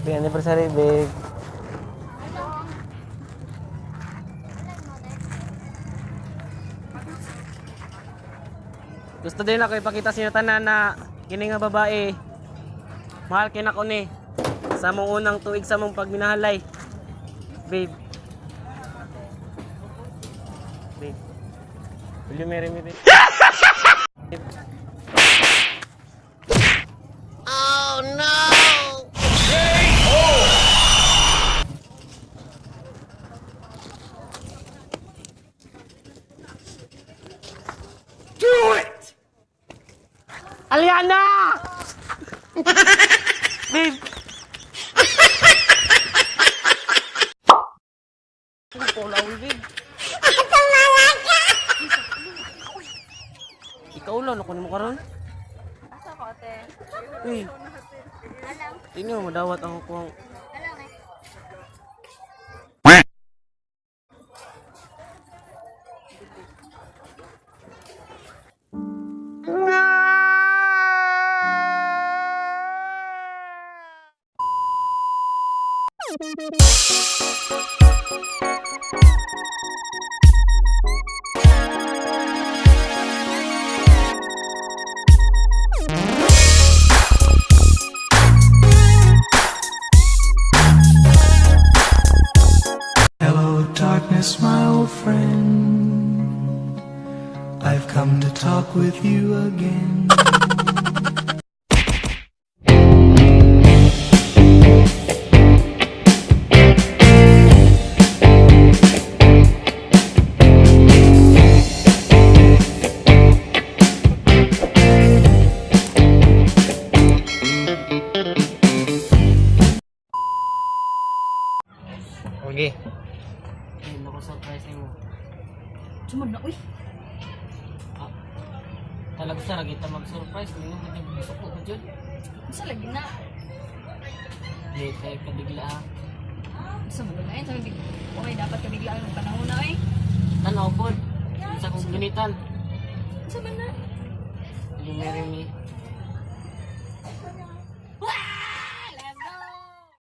Happy anniversary, babe. Gusto din ako ipakita sa inyo tanan na kini nga babae mahal kina ko ni sa mong unang tuig sa mong pagminahalay. Babe. Babe. Will you marry me, babe? Aliana! Babe! Ikaw babe. Ikaw lang, ako mo karon. Asa ko, ate? Uy. Tingnan mo, dawat ako kung. Hello, darkness, my old friend. I've come to talk with you again. Okay. Ay, naku, surprise mo. Sumod na, uy. Ah, talaga sa kita mag-surprise. Hindi mo gusto ko ko dyan. Unsa lagi na? Late tayo kabigla ha. Unsa man na yun? Sabi, okay, dapat kabigla ang panahon na, eh. Tanaw po. Sa kong gunitan. Unsa man na? Will you marry me?